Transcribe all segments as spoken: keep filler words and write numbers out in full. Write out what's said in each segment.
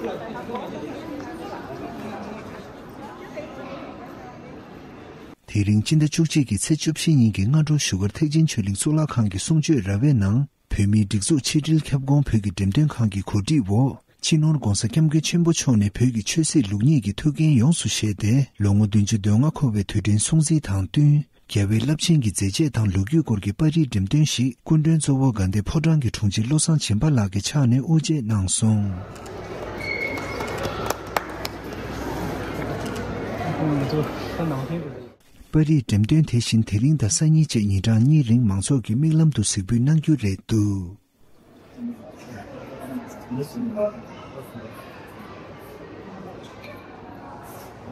དེ་རིང་སྤྱི་ཟླ་བཅུ་གཅིག་གི་ཚེས་བཅུ་བཞི་ཉིན་གྱི་སྔ་དྲོ་བཞུགས་སྒར་ཐེག་ཆེན་ཆོས་གླིང་གཙུག་ལག་ཁང་གི་གསུང་ཆོས་ར་བའི་ནང་། བོད་མིའི་སྒྲིག་འཛུགས་ཕྱི་དྲིལ་ཁྱབ་ཁོངས་བོད་ཀྱི་འགྲེམས་སྟོན་ཁང་གི་གོ་སྒྲིག་འོག་སྤྱི་ནོར་༧གོང་ས་༧སྐྱབས་མགོན་ཆེན་པོ་མཆོག་ནས་བོད་ཀྱི་ཆོས་སྲིད་ལུགས་གཉིས་ཀྱི་ཐུགས་འགན་ཡོངས་སུ་བཞེས་ཏེ། ལོ་ངོ་བདུན་ཅུ་དོན་ལྔ་འཁོར་བའི་དུས་དྲན་སྲུང་བརྩི་དང་བསྟུན། རྒྱལ་བའི་རླབས་ཆེན་གྱི་མཛད་རྗེས་དང་ལོ་རྒྱུས་སྐོར་གྱི་པར་རིས་འགྲེམས་སྟོན་ཞིག་སྐུ་མགྲོན་གཙོ་བོ་དགའ་ལྡན་ཕོ་བྲང་གི་དྲུང་ཆེ་བློ་བཟང་བྱིན་པ་ལགས་ཀྱི་ཕྱག་ནས་དབུ་འབྱེད་གནང་སོང་། པར་རིས་འགྲེམས་སྟོན་དེ་བཞིན་དེ་རིང་དང་སང་ཉིན་བཅས་ཉིན་གྲངས་གཉིས་རིང་མང་ཚོགས་ཀྱིས་མིག་ལམ་དུ་གཟིགས་འབུལ་གནང་རྒྱུ་རེད་འདུག། གསུང་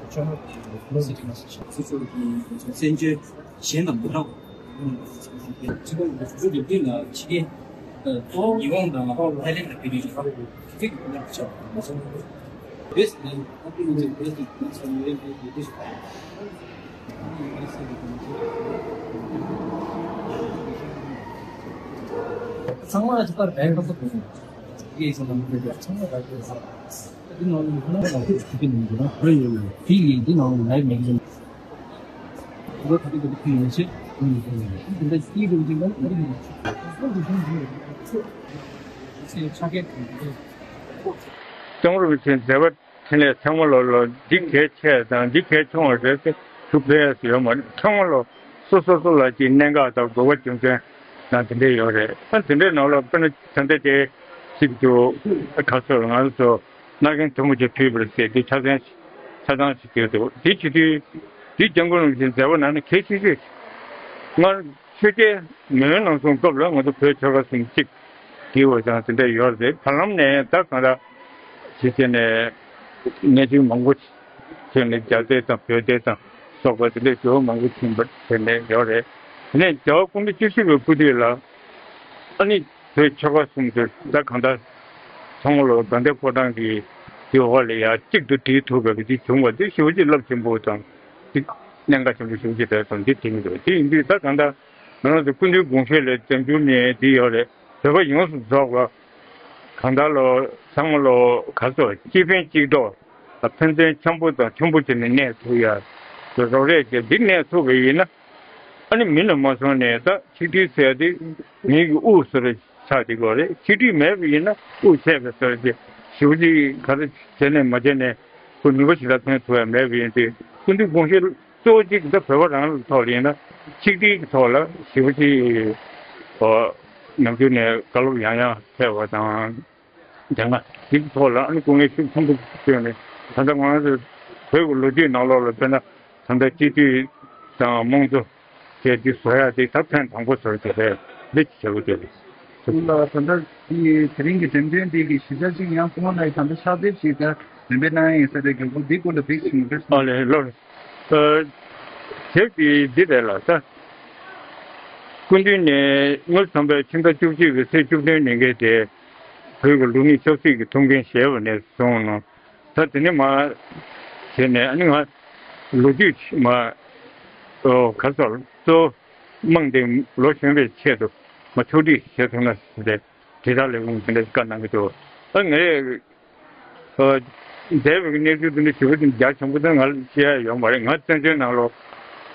ཆོས་གསན་བྱོལ་གཞན་དང་མི་འདྲ་བ། ཡིད་འོང་དང་ཐའི་ལེན་དང་བོད་རིགས་ཚོགས་པ་ཚིག་གི་ཁོ་ནར་ཆགས་པ། བོད་ཟེར་ན་ཨ་ཀི་ནང་ཚོས་བོད་ཟེར་ན་ཚོ་ཡོད་ཡོད་ཡོད་ཡོད། ཚང་མ་ཅིག་པར་བས་ཁ་ཚ་དགོས། ཡིག་ཚང་མ་ཚང་མ་རག་གི་ཡོད། འདི་ནང་ལ་ཡིན་ན་ང་ཚོ་ཆུ་ཕི་ནང་གི་ན་ཧོ་ཡོད་ཡོད། དེ་ཡིན་འདི་ནང་ལ་ལའི་མེད་ཡིན། ལོ་ཐ་དི་གི་ཕི་ཡོད་ཆེ། འདི་འདྲ་སྐྱིད་སྡུག་ཅིག་ལ་ཨ་རི་ཡོད་ཆེ། ཆ་གས་གང་གི་གཏོང་རུ་ཆེན་མཛད་པ། འཕྲིན་ལས་ཚང་མ་ལོ་ལོ་འདི་གལ་ཆེ་དང་འདི་གལ་ཆུང་བ་རེད་ཟེར་ཐུགས་ཕན་ཡས་སུ་ཡོད་མ་རེད། ཚང་མ་ལོ་སོ་སོ་སོ་ལ་ཅིག་གནད་འགག་དང་དགོས་པ་རྒྱུ་མཚན་དང་དེ་འདྲས་ཡོད་རེད། ཨ་དེ་འདྲའི་ནང་ལ་དཔེར་ན་ད་ལྟ་དེ་གཅིག་ཏུ་ཁ་སོ་ང་ཚོ་མནའ་གན་མཐུ་མོ་ཆེ་ཕུལ་བར་ཟེར་དེ་ཆ་ཚང་ཆ་ཚང་ཞིག་ཡོད་འདུག། དེ་བྱེད་དུས་དེ་སྐྱབས་མགོན་རིན་པོ་ཆེའི་མཛད་པ་ནང་ནས་གལ་ཆེ་ཤོས་སྔར་ཆོས་རྒྱལ་མེས་དབོན་ནམ་གསུམ་སྐབས་ལ་ང་ཚོ་བོད་ཆོལ་ཁ་གསུམ་གཅིག་དེའི་འོག་ཀྱང་དེ་འདྲ་ཡོད་རེད། བར་ལམ་ནས་ད་གང་ལྟར་ཞིག་བྱས་ནས་གནས་ཚུལ་མང་པོ་བྱས་ནས་རྒྱ་སྡེ་དང་བོད་སྡེ་དང་སོགས་པ་དེ་འདྲའི་འགྱུར་བ་མང་པོ་ཕྱིན་པ་དེ་འདྲ་ཡོད་རེད། དེ་ནས་རྒྱལ་བ་སྐུ་ཕྲེང་བཅུ་བཞི་པའི་སྐུ་དུས་ལ་ཨ་ནི་བོད་ཆོལ་ཁ་གསུམ་དེ་ད་གང་ལྟར་ཚང་མ་ལོ་དགའ་ལྡན་ཕོ་བྲང་གི་དེའི་འོག་ལ་ཡ་གཅིག་ཏུ་སྒྲིལ་ཐུབ་པའི་དེ་བྱུང་བ་དེ་ཞེ་པོ་ཅིག་རླབས་ཆེན་པོ་དང་དེ་གནད་འགག་ཆེན་པོ་ཞེ་པོ་ཅིག་རེད་དང་འདི་དྲན་གྱི་འདུག། དེ་ཡིན་དུས་ད་གང་ལྟར་ང་རང་ཚོ་སྐུ་མདུན་དགོངས་བཞེད་ལས་བྱང་ཆུབ་ནས་འདི་ཡོད་རེད། བོད་པ་ཡོངས་སུ་རྫོགས་པ་གང་ལྟར་ལོ་ཚང་མ་ལོ་ག་ཚོད་གཅིག་ཕན་གཅིག་གྲོགས་ཕན་ཚུན་འཆམ་པོ་དང་མཐུན་པོ་བྱས་ནས་གནས་ཐུབ་ཡ་རོགས་རེས་བྱས་འདི་གནས་ཐུབ་པ་ཡིན་ན་ཨ་ནི་མི་ལ་མ་སོང་ནས་ད་ཆིག་སྒྲིལ་ཟེར་ཡ་དེ་མི་གི་དབུགས་སུ་རེ་ཆགས་བསྡད་དགོས་རེད། ཆིག་སྒྲིལ་མེད་པ་ཡིན་ན་དབུགས་ཆད་པའི་སོར་གྱི་ཞེ་པོ་ཅིག་ག་རེ་བྱས་ནས་མ་བྱས་ནས་ཁོ་ནུས་པ་ཞེ་དྲག་ཐོན་ཐུབ་ཡ་མེད་པ་ཡིན་དུས་སྐུ་མདུན་དགོངས་བཞེད་གཙོ་བོ་གཅིག་ད་བོད་པ་རང་ལ་ཐོག་ལ་ཡིན་ན་ཆིག་སྒྲིལ་གྱི་ཐོག་ལ་ཞེ་པོ་ཅིག་ཨོ་ནམ་རྒྱུན་ནས་བཀའ་སློབ་ཡང་ཡང་ཕེབས་པ་དང་། དེ་སྔ་དེ་གི་ཐོག་ལ་ཨ་ནི་སྐུ་ངལ་ཤུགས་ཆེན་པོ་བསྐྱོན་ནས་ད་ལྟ་ང་ཚོ་བོད་ཀྱི་ལོ་རྒྱུས་ནང་ལོགས་ལ་དཔེར་ན་ད་ལྟ་སྤྱི་འཐུས་དང་དམངས་གཙོ་བཅས་འདི་བཟོ་ཡག་དེ་ད་ཐེངས་དང་པོ་བཟོ་རྒྱུ་རེད། འདི་བྱེད་དགོས་རེད། ད་ལྟ་དེ་དེ་རིང་གི་འགྲེམས་སྟོན་དེ་གི་གཞི་རྩ་གཅིག་ཡང་སྐུ་ངོ་ལགས་ད་ལྟ་ཕྱག་དེབ་ཞིག་ད་འགྲེམས་སྤེལ་གནང་ཡིན་ས་རེད། རྒྱལ་པོ་འདི་སྐོར་ལ་བིག་ཞིག་ངོ་སྤྲོད་ཨ་ལས་ལོར། དེབ་དེ་འདི་རེད་ལ་ད། སྐུ་མདུན་ནས་དངུལ་ཚང་པའི་ཕྱི་ཟླ་བཅུ་གཅིག་གི་ཚེས་བཅུ་བདུན་ཉིན་གྱི་དེ་བོད་ཀྱི་ལུགས་གཉིས་ཆབ་སྲིད་ཀྱི་ཐུགས་འགན་བཞེས་པ་ནས་བཟུང་ནོ། ད་དེ་ནས་མ་བྱས་ནས་ཨ་ནི་ང་ལོ་རྒྱུས་མ་ག་ཚོད་གཙོ་བོ་དམངས་དེ་ལོ་གཞོན་པའི་ཆེད་དུ་མ་ཕྱོགས་སྒྲིག་བྱེད་ཐུབ་ན་ཟེར་ཏེ་དྲིལ་བསྒྲགས་ལས་ཁུངས་དེ་འདྲ་བཀའ་གནང་གི་འདུག། ཨ་ངས་འདས་པའི་གནས་ཚུལ་དེ་འདྲ་ཞེ་པོ་ཅིག་རྒྱ་ཆེན་པོ་དེ་ང་ལ་བཤད་ཡ་ཡོད་མ་རེད། ང་བཙན་བྱོལ་ནང་ལོ་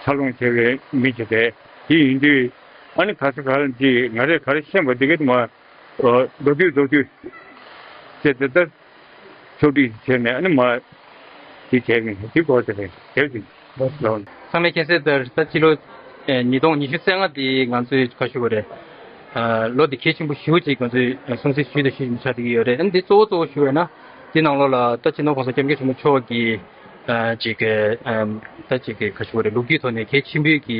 འཚར་ལོངས་བྱས་པའི་མི་ཅིག་རེད། དེ་ཡིན་དུས་ཨ་ནི་ག་ས་ག་ལ་ཅིག་ང་རས་ག་རེ་ཤེས་པ་དེ་ག་དེ་མ་མདོར་བསྡུས་མདོར་བསྡུས་བྱས་ཏེ་ད་ཕྱོགས་སྒྲིག་བྱས་ནས་ཨ་ནི་མ་དེ་བྱས་ནས་དེ་གོ་དེ་རེད་དེ་ཅིག་ལོ། ཚང་མས་མཁྱེན་གསལ་ལྟར་ད་སྤྱི་ལོ་ཉིས་སྟོང་ཉི་ཤུ་རྩ་ལྔ་དེ་ང་ཚོས་ག་ཞུ་དགོས་རེད། ལོ་འདི་གལ་ཆེན་པོ་ཞེ་པོ་ཅིག་ང་ཚོས་སྲུང་བརྩི་ཞུས་དང་ཞུ་བཞིན་ཆགས་བསྡད་ཀྱི་ཡོད་རེད། ཨ་ནི་འདི་གཙོ་བོ་གཙོ་བོ་ཞུ་བས་ན་འདི་ནང་ལོགས་ལ་ད་སྤྱི་ནོར་༧གོང་ས་༧སྐྱབས་མགོན་ཆེན་པོ་མཆོག་གི་ཅིག་གི་ད་ཅིག་གི་ག་ཞུ་དགོས་རེད། ལོ་རྒྱུས་ཐོག་ནས་གལ་ཆེན་པོའི་གི་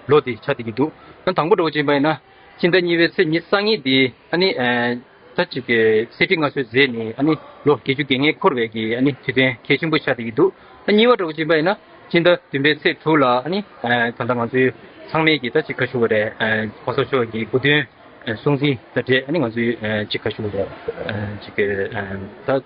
ལོ་འདི་ཆགས་བསྡད་ཀྱི་འདུག། ཨ་དང་པོ་འདྲ་བོ་ཅིག་ཡིན་པ་ཡིན་ན་སྤྱི་ཟླ་གཉིས་པའི་ཚེས་ཉི་ཤུ་རྩ་གཉིས་འདི་ཨ་ནི་ད་ཅིག་གི་གསེར་ཁྲི་མངའ་གསོལ་མཛད་ནས་ཨ་ནི་ལོ་བརྒྱད་ཅུ་གྱ་ལྔ་འཁོར་བའི་གི་ཨ་ནི་དུས་སྟོན་གལ་ཆེན་པོ་ཆགས་བསྡད་ཀྱི་འདུག། ཨ་གཉིས་པ་འདྲ་བོ་ཅིག་ཡིན་པ་ཡིན་ན་སྤྱི་ཟླ་བདུན་པའི་ཚེས་དྲུག་ལ་ཨ་ནི་ད་ལྟ་ང་ཚོའི་ཚང་མས་ཀྱི་ད་ཅིག་ག་ཞུ་དགོས་རེད། ༸གོང་ས་མཆོག་གི་སྐུ་མདུན་སྲུང་བརྩི་དང་འབྲེལ་ཨ་ནི་ང་ཚོའི་ཅིག་ག་ཞུ་དགོས་རེད། ཅིག་གི་ད་ལས་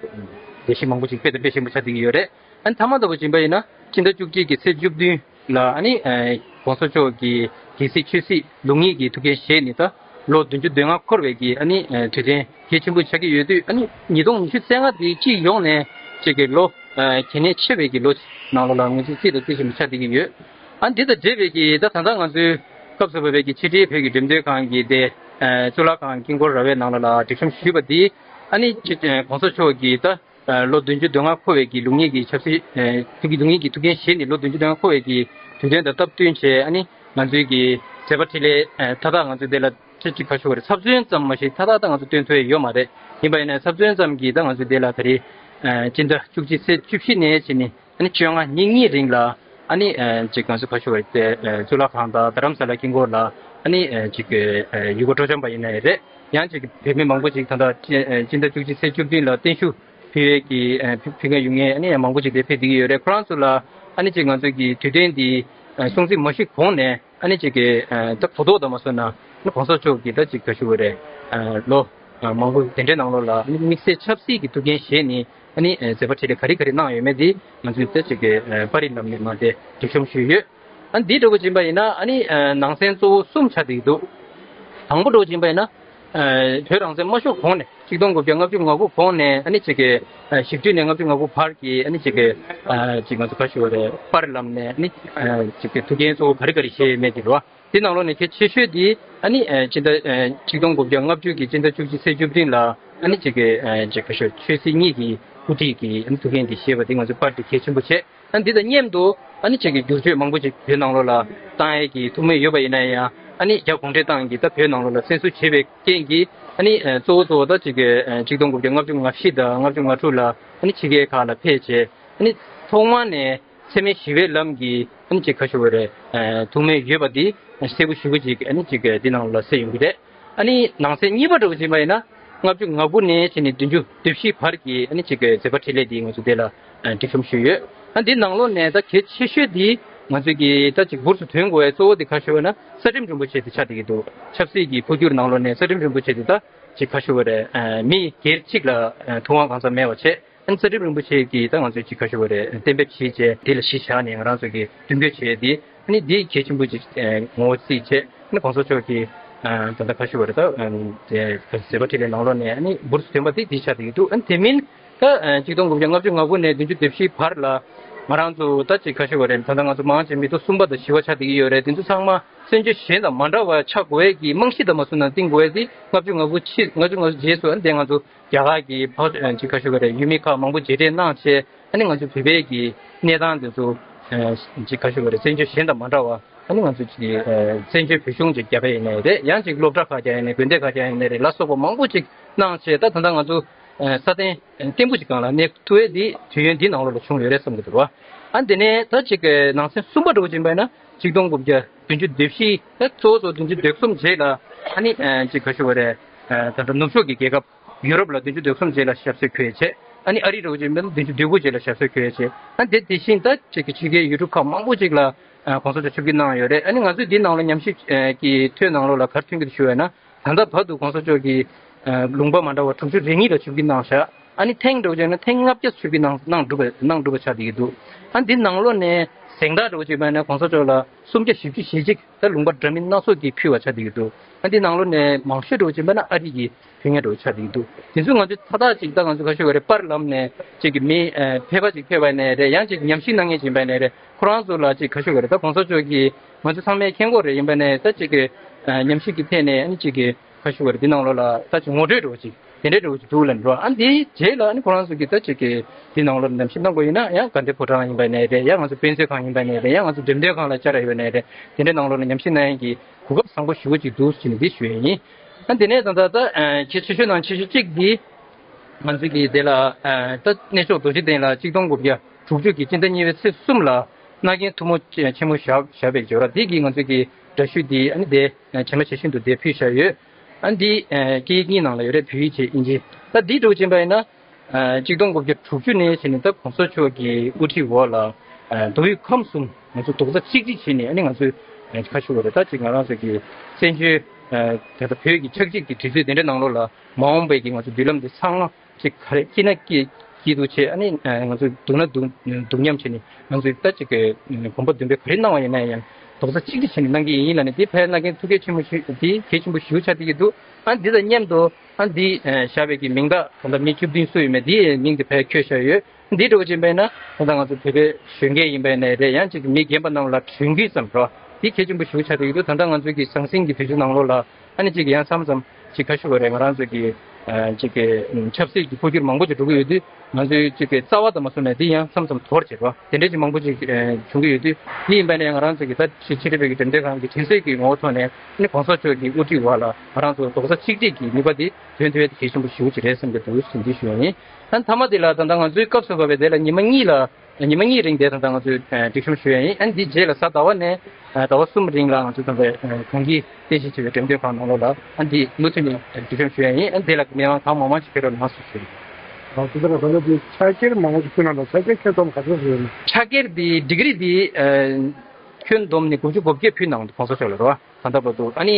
གཞི་མང་པོ་ཅིག་སྤེལ་དང་སྤེལ་བཞིན་པ་ཆགས་བསྡད་ཀྱི་ཡོད་རེད། ཨ་ནི་མཐའ་མ་འདྲ་བོ་ཅིག་ཡིན་པ་ཡིན་ན་སྤྱི་ཟླ་བཅུ་གཅིག་གི་ཚེས་བཅུ་བདུན་ལ་ཨ་ནི་༸གོང་ས་མཆོག་གི་རྒྱལ་སྲིད་ཆོས་སྲིད་ལུགས་གཉིས་ཀྱི་ཐུགས་འགན་བཞེས་ནས་ད་ ལོ་བདུན་ཅུ་དོན་ལྔ་འཁོར་བའི་གི་ཨ་ནི་དུས་དྲན་གལ་ཆེན་པོ་ཆགས་ཀྱི་ཡོད་དུས། ཨ་ནི་ཉིས་སྟོང་ཉི་ཤུ་རྩ་ལྔ་དེ་སྤྱི་ཡོངས་ནས་ཅིག་གི་ལོ་གལ་གནད་ཆེ་བའི་གི་ལོ་ནང་ལོགས་ལ་ང་ཚོ་རྩིས་དང་རྩིས་ཆེན་པོ་ཆགས་བསྡད་ཀྱི་ཡོད། ཨ་ནི་འདི་དང་འབྲེལ་བའི་གི་ད་ད་ལྟ་ང་ཚོའི་སྐབས་སུ་བབས་པའི་གི་ཕྱི་དྲིལ་བོད་ཀྱི་འགྲེམས་སྟོན་ཁང་གི་དེ་གཙུག་ལག་ཁང་དཀྱིལ་འཁོར་ར་བའི་ནང་ལོགས་ལ་སྒྲིག་གཤོམ་ཞུས་པ་འདི། ཨ་ནི་ཅིག་གོང་ས་མཆོག་གི་ད་ལོ་བདུན་ཅུ་དོན་ལྔ་འཁོར་བའི་གི་ལུགས་གཉིས་ཀྱི་ཆབ་སྲིད། ཐུགས་ཀྱི་ལུགས་གཉིས་ཀྱི་ཐུགས་འགན་བཞེས་ནས་ལོ་བདུན་ཅུ་དོན་ལྔ་འཁོར་བའི་གི་དུས་སྟོན་དང་སྟབས་བསྟུན་བྱས། ཨ་ནི་ང་ཚོའི་གི་མཛད་པ་འཕྲིན་ལས་མཐའ་དག་ང་ཚོའི་དེ་ལ་ཅི་ཅིག་ཁ་ཤོ་བ་རེད། ཚབ་མཚོན་ཙམ་མ་ཞིག་མཐའ་དག་ད་ང་ཚོ་སྟོན་ཐུབ་ཡ་ཡོད་མ་རེད། ཡིན་པ་ཡིན་ན་ཚབ་མཚོན་ཙམ་གྱིས་ད་ང་ཚོའི་དེ་ལ་ད་རེས་སྤྱི་ཟླ་བཅུ་གཅིག་ཚེས་བཅུ་བཞི་ནས་བྱས་ནས་ཨ་ནི་བཅོ་ལྔ་ཉིན་གཉིས་རིང་ལ་ཨ་ནི་ཅིག་ང་ཚོ་ཁ་ཤོ་བ་རེད། གཙུག་ལག་ཁང་དང་རྡ་རམ་ས་ལ་དཀྱིལ་འཁོར་ལ་ཨ་ནི་ཅིག་ཡུལ་སྐོར་སྤྲོ་འཆམ་པ་ཡིན་ན་ཡང་རེད། ཡང་ཅིག་བོད་མི་མང་པོ་ཅིག་ད་ལྟ་སྤྱི་ཟླ་བཅུ་གཅིག་ཚེས་བཅུ་བདུན་ལ་བརྟན་བཞུགས་ཕུལ་ཡས་ཀྱི་ཕུལ་མཁན་ཡོད་མཁན་ཨ་ནི་ཡང་མང་པོ་ཅིག་དེ་ཕེབས་བསྡད་ཀྱི་ཡོད་རེད། ཁོ་རང་ཚོ་ལ་ཨ་ནི་ཅིག་ང་ཚོ་གི་དུས་སྟོན་འདི་སྲུང་བརྩི་མ་ཞུས་གོང་ནས་ཨ་ནི་ཅིག་གི་ད་གོ་རྟོགས་དང་མ་སོང་ན་ཨ་ནི་གོང་ས་མཆོག་གི་ད་ཅིག་ག་ཞུ་བ་རེད། ལོ་མང་པོ་དེ་འདྲའི་ནང་ལོགས་ལ་ཨ་ནི་དམིགས་བསལ་ཆབ་སྲིད་ཀྱི་ཐུགས་འགན་བཞེས་ནས་ཨ་ནི་མཛད་པ་འཕྲིན་ལས་ག་རེ་ག་རེ་གནང་ཡོད་མེད་དེ་ང་ཚོས་ད་ཅིག་གི་པར་རིས་ལམ་ནས་མ་དེ་སྒྲིག་གཤོམ་ཞུས་ཡོད། ཨ་ནི་འདི་འདྲ་པོ་ཕྱིན་པ་ཡིན་ན་ཨ་ནི་ནང་གསེས་གཙོ་བོ་གསུམ་ཆགས་བསྡད་ཀྱི་འདུག་དང་པོ་འདྲ་པོ་ཕྱིན་པ་ཡིན་ན། བོད་རང་བཙན་མ་ཤོར་གོང་ནས་ཆིག་སྟོང་དགུ་བརྒྱ་ལྔ་བཅུ་ང་དགུ་གོང་ནས་ཨ་ནི་ཅིག་གི་བཞི་བཅུ་ནས་ལྔ་བཅུ་ང་དགུ་བར་གྱི་ཨ་ནི་ཅིག་གི་ཅིག་ང་ཚོ་ག་ཞུ་བ་རེད། པར་ལམ་ནས་ཨ་ནི་ཅིག་གི་ཐུགས་འགན་གཙོ་བོ་ག་རེ་ག་རེ་བཞེས་ཡོད་མེད་དེ་རེད་བ། དེ་ནང་ལོགས་ནས་གལ་ཆེ་ཤོས་དེ་ཨ་ནི་སྤྱི་ཟླ་ཆིག་སྟོང་དགུ་བརྒྱ་ལྔ་བཅུ་གི་སྤྱི་ཟླ་བཅུ་གཅིག་ཚེས་བཅུ་བདུན་ལ་ཨ་ནི་ཅིག་གི་ཅིག་ག་ཞུ་ཆོས་སྲིད་གཉིས་ཀྱི་དབུ་ཁྲིད་ཀྱི་ཨ་ནི་ཐུགས་འགན་དེ་བཞེས་པ་དེ་ང་ཚོའི་པར་དེ་གལ་ཆེན་པོ་བྱས། ཨ་ནི་འདི་དང་མཉམ་དུ་ཨ་ནི་ཅིག་གི་བསྒྱུར་བཅོས་མང་པོ་ཅིག་བོད་ནང་ལོགས་ལ་བཏང་ཡས་ཀྱི་ཐུགས་སྨོན་ཡོད་པ་ཡིན་ན་ཡང་ཨ་ནི་རྒྱ་གུང་ཁྲན་ཏང་གིས་ད་བོད་ནང་ལོགས་ལ་བཙན་བཟུང་བྱས་པའི་རྐྱེན་གྱིས་ཨ་ནི་གཙོ་བོ་གཙོ་བོ་ད་ཅིག་གི་ཆིག་སྟོང་དགུ་བརྒྱ་ལྔ་བཅུ་ང་བཞི་དང་ལྔ་བཅུ་ང་དྲུག་ལ་ཨ་ནི་ཕྱི་རྒྱལ་ཁག་ལ་ཕེབས་བྱས་ཨ་ནི་ཐོག་མ་ནས་འཚེ་མེད་ཞི་བའི་ལམ་གྱི་ཨ་ནི་ཅིག་ག་ཞུ་བ་རེད། ཐུགས་སྨོན་ཡོད་པ་འདི་གསལ་པོ་ཞེ་པོ་ཅིག་ཨ་ནི་ཅིག་འདི་ནང་ལ་གསལ་ཡོང་གི་རེད། ཨ་ནི་ནང་གསེས་གཉིས་པ་འདྲ་པོ་ཕྱིན་པ་ཡིན་ན། ལྔ་བཅུ་ང་དགུ་ནས་བྱས་ནས་བདུན་ཅུ་དོན་བཞི་བར་གྱི་ཨ་ནི་ཅིག་གི་མཛད་པ་འཕྲིན་ལས་འདི་ང་ཚོ་འདི་ལ་སྒྲིག་གཤོམ་ཞུས་ཡོད། ཨ་འདི་ནང་ལོགས་ནས་ད་གལ་ཆེ་ཤོས་འདི་ང་ཚོ་གི་ད་ཅིག་འབུར་དུ་ཐོན་དགོས་པའི་གཙོ་བོ་འདི་ག་ཞུ་བ་ན་རྩ་ཁྲིམས་རིན་པོ་ཆེ་འདི་ཆགས་བསྡད་ཀྱི་འདུག་ཆབ་སྲིད་ཀྱི་འཕོ་འགྱུར་ནང་ལོགས་ནས་རྩ་ཁྲིམས་རིན་པོ་ཆེ་འདི་ད་ཅིག་ག་ཞུ་བ་རེད། མི་སྒེར་གཅིག་ལ་ཐུབ་དབང་གང་ཟག་མེད་པ་བྱས། ཨ་ནི་རྩ་ཁྲིམས་རིན་པོ་ཆེ་གིས་ད་ང་ཚོས་ཅིག་ག་ཞུ་བ་རེད། གཏན་འབེབས་བྱས་བྱས་དེ་ལ་གཞི་བཞག་ནས་ང་རང་ཚོ་གིས་མདུན་སྐྱོད་བྱས་ཏེ་ཨ་ནི་འདི་གལ་ཆེན་པོ་ཅིག་ངོ་བོ་བརྩིས་བྱས་ཨ་ནི་གོང་ས་མཆོག་གིས་ད་ལྟ་ག་ཞུ་བ་རེད། ད་དེ་མཛད་པ་འཕྲིན་ལས་ནང་ལོགས་ནས་ཨ་ནི་འབུར་དུ་ཐོན་པ་དེ་འདི་ཆགས་བསྡད་ཀྱི་འདུག་ཨ་ནི་དེ་མིན་ད་ཆིག་སྟོང་དགུ་བརྒྱ་ལྔ་བཅུ་ང་དགུ་ནས་བདུན་ཅུ་དོན་བཞི་བར་ལ་ང་རང་ཚོ་ད་ཅིག་ག་ཞུ་བ་རེད། ད་ལྟ་ང་ཚོ་མང་ཆེ་མི་ཐོག་གསུམ་པ་དང་བཞི་པ་ཆགས་བསྡད་ཀྱི་ཡོད་རེད། དེ་ཚོ་ཚང་མ་བཙན་བྱོལ་གཞན་དང་མ་འདྲ་བ་ཆགས་དགོས་ཡས་ཀྱི་རྨང་གཞི་དང་མ་བཟུང་ན་བཏིང་དགོས་ཡས་དེ་ལྔ་བཅུ་ང་དགུ་ཕྱི་ལྔ་བཅུ་ང་དགུ་རྗེས་སུ་ཨ་ནི་དེ་ང་ཚོ་རྒྱ་གར་གྱི་ཕ་ཅིག་ཁ་ཤོ་ག་རེ་ཡུལ་མི་ཁག་མང་པོ་མཇལ་འཕྲད་གནང་བྱས་ཨ་ནི་ང་ཚོ་བོད་པའི་གི་གནས་སྟངས་དེ་ཚོ་ཅིག་ཁ་ཤོ་ག་རེ་བཙན་བྱོལ་གཞན་དང་མ་འདྲ་བ་ཨ་ནི་ང་ཚོ་ཅིག་བཙན་བྱོལ་བོད་གཞུང་ཅིག་རྒྱབ་པ་ཡིན་ནའི་རེད། ཡང་ཅིག་སློབ་གྲྭ་ཁག་རྒྱག་ཡིན་ནའི་དགོན་སྡེ་ཁག་རྒྱག་ཡིན་ནའི་རེད་ལ་སོགས་པ་མང་པོ་ཅིག་གནང་བྱས་ད་ད་ལྟ་ང་ཚོ་ས་སྟེང་བརྟན་པོ་ཅིག་སྒང་ལ་གནས་ཐུབ་ཡས་འདི་དུས་ཡུན་འདི་ནང་ལོགས་ལ་བྱུང་ཡོད་རེད་བསམ་གི་འདུག་ར། ཨ་འདི་ནས་ད་ཅིག་ནང་གསེས་གསུམ་པ་འདྲ་བོ་ཅིག་ཡིན་པ་ཡིན་ན་ཆིག་སྟོང་དགུ་བརྒྱ་བདུན་ཅུ་དོན་བཞི་ད་གཙོ་བོ་གཙོ་བོ་བདུན་ཅུ་དོན་གསུམ་རྗེས་ལ་ཨ་ནི་ཅིག་ཁ་ཤོ་ག་རེ་ད་ལྟ་ནུབ་ཕྱོགས་ཀྱི་རྒྱལ་ཁབ། ཡུ་རོབ་ལ་བདུན་ཅུ་དོན་གསུམ་རྗེས་ལ་ཞབས་སོར་འཁོད་བྱས། ཨ་ནི་ཨ་རི་འདྲ་བོ་ཅིག་མིན་ན་བདུན་ཅུ་དོན་དགུ་རྗེས་ལ་ཞབས་སོར་འཁོད་བྱས། ཨ་དེ་དེ་བཞིན་ད་ཅིག་གི་ཕྱི་རྒྱལ་ཡུལ་གྲུ་ཁག་མང་པོ་ཅིག་ལ་གོང་ས་མཆོག་ཆིབས་བསྒྱུར་གནང་ཡོད་རེད། ཨ་ནི་ང་ཚོས་འདི་ནང་ལ་ཉམས་ཞིབ་ཀྱི་ཐོའི་ནང་ལོགས་ལ་ག་རེ་ཐོན་གྱི་འདུག་ཞུ་བ་ཡིན་ན་ད་ལྟ་བར་དུ་གོང་ས་མཆོག་གིས་ལུང་པ་མ་འདྲ་བ་དྲུག་ཅུ་རེ་གཉིས་ལ་ཆིབས་བསྒྱུར་གནང་བཞག་ཨ་ནི་ཐེངས་འདྲ་བོ་ཅིག་ཡིན་ན་ཐེངས་ལྔ་བརྒྱ་ཆིབས་བསྒྱུར་གནང་གནང་གྲུབ་པ་གནང་གྲུབ་པ་ཆགས་བསྡད་ཀྱི་འདུག་ཨ་འདི་ནང་ལོགས་ནས་གཟེངས་རྟགས་འདྲ་བོ་ཅིག་ཡིན་པ་ཡིན་ན་གོང་ས་མཆོག་ལ་སུམ་བརྒྱ་བཞི་བཅུ་ཞེ་གཅིག་ད་ལུང་པ་འདྲ་མིན་སྣ་ཚོགས་ཀྱིས་ཕུལ་བ་ཆགས་བསྡད་ཀྱི་འདུག་ཨ་འདི་ནང་ལོགས་ནས་མང་ཤོས་འདྲ་བོ་ཅིག་ཡིན་པ་ན་ཨ་རི་གི་ཕེབས་མཁན་འདྲ་བོ་ཆགས་བསྡད་ཀྱི་འདུག་དེ་ཚོ་ང་ཚོས་མཐའ་དག་ཅིག་ད་ང་ཚོ་ག་ཤོད་ག་རེ་པར་ལམ་ནས་ཅིག་གི་མི་ཕལ་པ་ཅིག་ཕེབས་པ་ནས་རེད། ཡང་ཅིག་ཉམས་ཞིབ་གནང་མཁན་ཅིག་ཡིན་པ་ནས་རེད། ཁོ་རང་ཚོ་ལ་ཅིག་ག་ཤོད་ག་རེ་ད་གོང་ས་མཆོག་གིས་ང་ཚོ་ཚང་མས་མཁྱེན་གྱི་ཡོད་རེད། ཡིན་པ་ནས་ད་ཅིག་གི་ཉམས་ཞིབ་ཀྱི་ཐད་ནས་ཨ་ནི་ཅིག་གི་ག་ཤོད་ག་རེ་འདི་ནང་ལོགས་ལ་ད་ཅིག་ངོ་སྤྲོད་འདྲ་བོ་ཅིག་དེ་འདྲའི་འདྲ་བོ་ཅིག་འདུག་ལབ་འགྲོ། ཨ་འདིའི་རྗེས་ལ་ཨ་ནི་ཁོ་རང་ཚོ་གིས་ད་ཅིག་གི་འདི་ནང་ལོགས་ལ་ཉམས་ཞིབ་གནང་དགོས་ཡིན་ན་ཡང་དགའ་ལྡན་ཕོ་བྲང་ཡིན་པ་ནས་རེད། ཡང་ང་ཚོ་དཔེ་མཛོད་ཁང་ཡིན་པ་ནས་རེད། ཡང་ང་ཚོ་འགྲེམས་སྟོན་ཁང་ལ་བཅར་ཡོད་ནས་རེད། དེ་འདྲའི་ནང་ལོགས་ལ་ཉམས་ཞིབ་གནང་ཡས་ཀྱི་གོ་སྐབས་བཟང་པོ་ཞེ་པོ་ཅིག་འདུག་ཟེར་ནས་འདི་ཞུ་ཡས་ཡིན། ཨ་འདི་ནས་ད་ལྟ་ད་གལ་ཆེ་ཤོས་ནང་ཆེ་ཤོས་གཅིག་འདི་ང་ཚོ་གི་དེ་ལ་ད་གནས་མཆོག་རྡོ་རྗེ་གདན་ལ་ཆིག་སྟོང་དགུ་བརྒྱ་དྲུག་ཅུ་གི་སྤྱི་ཟླ་གཉིས་པའི་ཚེས་གསུམ་ལ་མནའ་གན་ཐུན་མོང་ཆེན་མོ་བཞག་བཞག་པའི་འབྱོར་བ་འདི་གི་ང་ཚོ་གི་འདྲ་བཤུས་འདི་ཨ་ནི་དེ་ཇེ་མང་ཇེ་ཞན་དུ་དེ་ཕུལ་བཞག་ཡོད། ཨ་འདི་སྐད་ཡིག་གཉིས་ནང་ལ་ཡོད་རེད། བོད་ཡིག་བྱས་དབྱིན་ཇི། ད་འདི་འདྲ་བོ་ཕྱིན་པ་ཡིན་ན། ཆིག་སྟོང་དགུ་བརྒྱ་དྲུག་ཅུ་ནས་བྱས་ནས་ད་གོང་ས་མཆོག་གི་དབུ་ཁྲིད་འོག་ལ་མདོ་དབུས་ཁམས་གསུམ་ང་ཚོ་རྡོག་རྩ་གཅིག་སྒྲིལ་བྱས་ནས་ཨ་ནི་ང་ཚོས་ཁ་ཤོ་བ་རེད། ད་ཅིག་ང་རང་ཚོ་གི་བཙན་བྱོལ་ད་ལྟ་བོད་ཀྱི་ཆགས་འཇིག་གི་དུས་ཚོད་དེ་འདྲ་ནང་ལོགས་ལ་མ་འོངས་པའི་གི་ང་ཚོ་མདུན་ལམ་འདི་ཚང་མ་ཅིག་ག་རེ་སྐྱིད་ན་སྐྱིད་སྐྱིད་སྡུག་བྱས་ཨ་ནི་ང་ཚོ་སྡུག་ན་སྡུག་སྡུག་མཉམ་བྱས་ནས་ང་ཚོས་ད་ཅིག་གི་གོམ་པ་མདུན་སྤོས་ག་རེ་གནང་བ་ཡིན་ན་ཡང་ རྡོག་རྩ་གཅིག་སྒྲིལ་བྱས་ནས་གནང་གི་ཡིན་ལབ་ནས། དེ་ཕར་གནང་མཁན་ཐུགས་རྗེ་ཆེན་པོ་ཞུ། དེ་གལ་ཆེན་པོ་ཞེ་པོ་ཆགས་བསྡད་ཀྱི་འདུག་ཨ་འདི་དང་མཉམ་དུ་ཨ་འདི་བཞག་པའི་གི་མིང་རྟགས་ད་ལྟ་མི་བཅུ་བདུན་བསུ་ཡོད་མེད་དེའི་མིང་དེ་ཕར་བཀོད་བཞག་ཡོད། འདི་འདྲ་བོ་ཅིག་ཡིན་པ་ཡིན་ན་ད་ལྟ་ང་ཚོ་བོད་པའི་གཞོན་སྐྱེས་ཡིན་པ་ཡིན་ནའི་རེད། ཡང་ཅིག་མི་རྒན་པ་རྣམས་ལ་གྲོས་འགུལ་ཙམ་རོ། འདི་གལ་ཆེན་པོ་ཞེ་པོ་ཆགས་བསྡད་ཀྱི་འདུག་ད་ལྟ་ང་ཚོའི་གི་ཟང་ཟིང་གི་དུས་ཚོད་ནང་ལོགས་ལ་ཨ་ནི་ཅིག་ཡང་མཚམས་མཚམས་ཅིག་ཁ་ཤོ་ག་རེད། ང་རང་ཚོ་གི་ཨ་ཅིག་གི་ཆབ་སྲིད་ཀྱི་འཕོ་འགྱུར་མང་པོ་ཅིག་འགྲོ་གི་ཡོད་དུས། ང་ཚོའི་ཅིག་གི་རྩ་བ་དང་མ་བཟུང་ནས་འདི་ཡང་མཚམས་མཚམས་དོར་བྱེད་རོ། དེ་འདྲ་ཅིག་མང་པོ་ཅིག་ཨ་བྱུང་གི་ཡོད་དུས། འདི་ཡིན་པ་ནས་ང་རང་ཚོ་གི་ད་ཕྱི་ཕྱི་དྲིལ་བའི་གི་འགྲེམས་སྟོན་ཁང་གི་དྲིན་གཟོའི་གི་ངོ་བོ་ཐོག་ནས་ཨ་ནི་གོང་ས་མཆོག་གི་དབུ་ཁྲིད་འོག་ལ་ང་རང་ཚོ་རྡོག་རྩ་གཅིག་སྒྲིལ་གྱི་ནུས་པ་འདི་ཐོན་ཐུབ་ཡ་དེ་གལ་ཆེན་པོ་ཞེ་པོ་ཅིག་རེད་བསམ་གྱི་འདུག་ཟེར་འདི་ཞུ་ཡ་ཡིན། ཨ་མཐའ་མ་དེ་ལ་ད་ལྟ་ང་ཚོའི་སྐབས་སུ་བབས་པའི་དེ་ལ་ཉི་མ་གཉིས་ལ་ཉི་མ་གཉིས་རིང་དེ་ད་ལྟ་ང་ཚོས་ཨ་སྒྲིག་གཤོམ་ཞུ་ཡ་ཡིན། ཨ་འདི་རྗེས་ལ་གཟའ་ཟླ་བ་ནས་ཨ་ཟླ་བ་གསུམ་རིང་ལ་ང་ཚོ་ད་ལྟ་ཨ་གོང་གི་རྟེན་གཞི་བྱས་པའི་འགྲེམས་སྟོན་ཁང་ནང་ལོགས་ལ་ཨ་འདི་མུ་མཐུད་ནས་སྒྲིག་གཤོམ་ཞུ་ཡ་ཡིན། ཨ་འདི་ལ་མི་མང་གང་མང་མང་ཞིག་ཕེབས་རོགས་གནང་ཞེས་ཞུ་ཡ་ཡིན། ཨ་དེ་ལྟར་ད་ལྟ་འདི་ཕྱག་འཁྱེར་མང་པོ་ཞིག་ཕུལ་གནང་འདུག་ཕྱག་འཁྱེར་ཁྱོན་བསྡོམས་ག་ཚོད་ཞིག་ཡོད་ན། ཕྱག་འཁྱེར་འདི་ཌིག་རི་འདི་ཨ་ཁྱོན་བསྡོམས་ནས་དགུ་བཅུ་གོ་བརྒྱད་ཕུལ་གནང་འདུག་གོང་ས་མཆོག་ལ་རེད་བ། ད་ལྟ་བར་དུ། ཨ་ནི་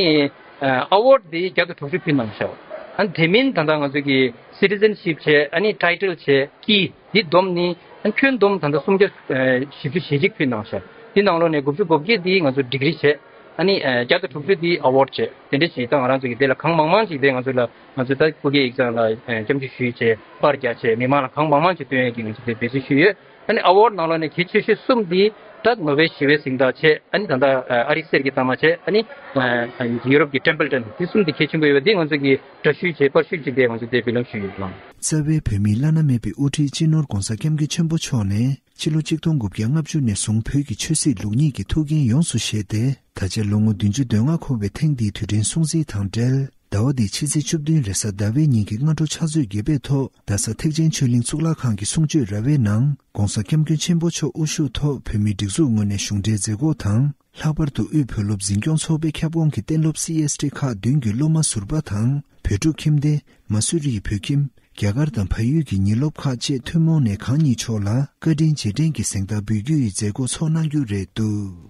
ཨ་ཨ་ཝརཌ་འདི་བརྒྱ་དང་དྲུག་ཅུ་ཕུལ་གནང་ཤག་ཨ་ནི་དེ་མིན་ད་ལྟ་ང་ཚོ་གི་སི་ཊི་ཛེན་ཤིབ་བྱས། ཨ་ནི་ཊའི་ཊལ་བྱས། ཀི་འདི་བསྡོམས་ནི་ཨ་ནི་ཁྱོན་བསྡོམས་ད་ལྟ་སུམ་བརྒྱ་ཨ་བཞི་བཅུ་ཞེ་གཅིག་ཕུལ་གནང་ཤག་འདི་ནང་ལོགས་ནས་དགུ་བཅུ་གོ་བརྒྱད་འདི་ང་ཚོ་ཌིག་རི་བྱས། ཨ་ནི་ཨ་བརྒྱ་དང་དྲུག་ཅུ་འདི་ཨ་ཝརཌ་བྱས། དེ་འདྲ་ཞིག་ད་ང་རང་ཚོ་གི་དེ་ལ་གང་མང་མང་ཞིག་དེ་ང་ཚོ་ལ་ང་ཚོ་ད་སྐུ་སྒེར་ཡིག་ཚང་ལ་ཨ་སྐྱབས་འཇུག་ཞུས་བྱས། པར་རྒྱག་བྱས། མི་མང་ལ་གང་མང་མང་ཞིག་སྟོན་ཡས་ཀྱི་ང་ཚོ་དེ་འབད་བརྩོན་ཞུས་ཡོད། ཨ་ནི་ཨ་ཝརཌ་ནང་ལོགས་ནས་གལ་ཆེ་ཤོས་གསུམ་འདི་ད་ནོ་བེལ་ཞི་བའི་གཟེངས་རྟགས་བྱས། ཨ་ནི་ད་ལྟ་ཨ་རི་གསེར་གྱི་རྟགས་མ་བྱས། ཨ་ནི་ཨ་ཡུ་རོབ་ཀྱི་ཊེམ་པལ་ཊོན། དེ་གསུམ་འདི་གལ་ཆེན་པོ་ཡོད་པ་འདི་ང་ཚོ་གི་འདྲ་བཤུས་བྱས། པར་བཤུས་ཅིག་དེ་ང་ཚོ་དེ་འབུལ་ལམ་ཞུས་ཡོད་ལགས། རྩ་བའི་བོད་མིའི་བླ་ན་མེད་པའི་དབུ་ཁྲིད་སྤྱི་ནོར་ྋགོང་ས་ྋསྐྱབས་མགོན་ཆེན་པོ་མཆོག་ནས་ཕྱི་ལོ་ཆིག་སྟོང་དགུ་བརྒྱ་ལྔ་བཅུ་ནས་བཟུང་བོད་ཀྱི་ཆོས་སྲིད་ལུགས་གཉིས་ཀྱི་ཐུགས་འགན་ཡོངས་སུ་བཞེས་ཏེ། ད་ཆ་ལོ་ངོ་བདུན་ཅུ་དོན་ལྔ་འཁོར་བའི་ཐེངས་འདིའི་དུས་དྲན་སྲུང་བརྩི་དང་འབྲེལ། ཟླ་བ་འདིའི་ཕྱི་ཚེས་བཅུ་བདུན་རེས་གཟའ་ཟླ་བའི་ཉིན་གྱི་སྔ་དྲོ་ཕྱག་ཚོད་བརྒྱད་པའི་ཐོག་རྡ་ས་ཐེག་ཆེན་ཆོས་གླིང་གཙུག་ལག་ཁང་གི་གསུང་ཆོས་ར་བའི་ནང་ྋགོང་ས་ྋསྐྱབས་མགོན་ཆེན་པོ་མཆོག་དབུ་བཞུགས་ཐོག་བོད་མིའི་སྒྲིག་འཛུགས་ངོས་ནས་གཞུང་འབྲེལ་མཛད་སྒོ་དང་། ལྷག་པར་དུ་དབུས་བོད་སློབ་འཛིན་སྐྱོང་ཚོགས་པའི་ཁྱབ་ཁོངས་ཀྱི་གཏན་སློབ་སི་ཨེས་ཊི་ཁག་བདུན་གྱི་སློབ་མ་ཟུར་པ་དང་། བོད་ཕྲུག་ཁྱིམ་སྡེ། མ་སུ་རིའི་བོད་ཁྱིམ། རྒྱ་གར་དང་བལ་ཡུལ་གྱི་ཉིན་སློབ་ཁག་བཅས་ཐུན་མོང་ནས་གང་ཉིད་མཆོག་ལ་བཀའ་དྲིན་རྗེས་དྲན་གྱི་གཟེངས་རྟགས་འབུལ་རྒྱུ་ཡི་མཛད་སྒོ་ཚོགས་གནང་རྒྱུ་རེད་འདུག